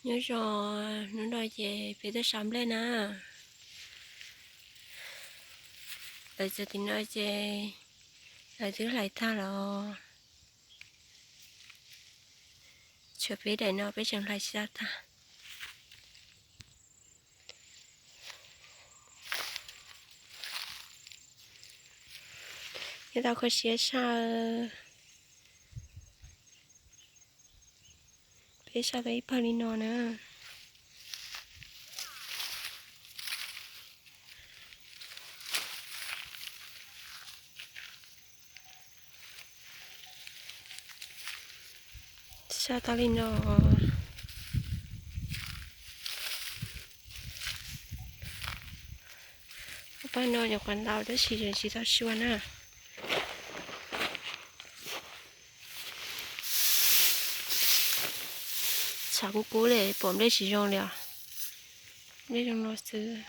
Nyob zoo, hnub no ces peb tuaj sa nplej na. Lawv txog tim no ces lawv twb hlais tag los, tshuav peb daim no peb tseem hlais tsis tau tag. Nyob tau kho siab saj. Peb saj tau ib pawg li no na. Saj tau li no. Pab no nyuam qhuav ntau tab sis tseem tsis tau sua na. Tshav kub kub li pom nplej tsis zoo li os. Nplej zoo no xwb.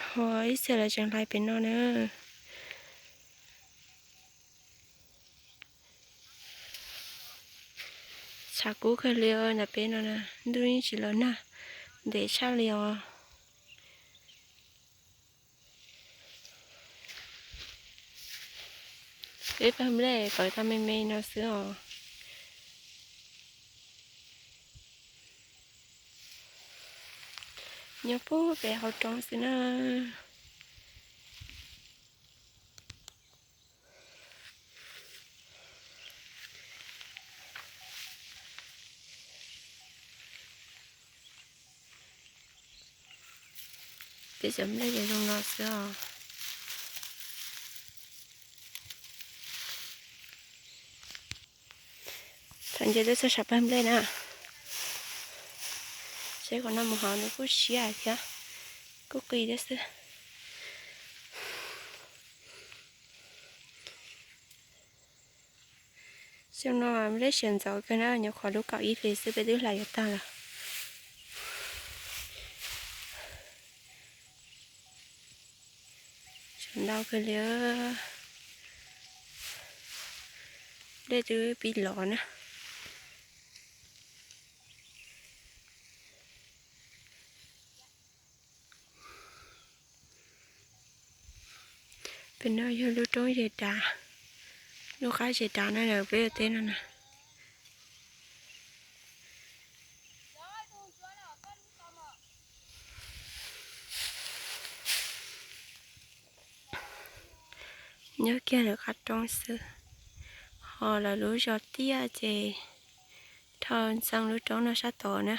Ho ib txhia lawv tseem hlais pem no na. Tshav kub kawg li ntawm peb no na, ntuj yeej tsis los nag, ntev tshaj li os. Peb pawg nplej pawv tau me me no xwb os. Nyob puag pem hauv roob xwb na. Peb cov nplej ces zoo no xwb os. Thaum nce tuaj txog saum pawg nplej na, seb qhov no mus hauv nws kuj siab thiab, kuj qis thiab xwb. Xyoo no nplej siav ntxov kawg na, nyuam qhuav lub kaum ib hlis xwb peb twb hlais yuav tag lawm. Siav ntau kawg li, nplej twb pib lov na. Pem no yog lub roob zes dav, lub qab zes dav no na peb ua teb no na. Nyob kiag lawv qab roob xwb, ho lawv lub zos tiaj ces dhau ntxeev lub roob no sab tod na.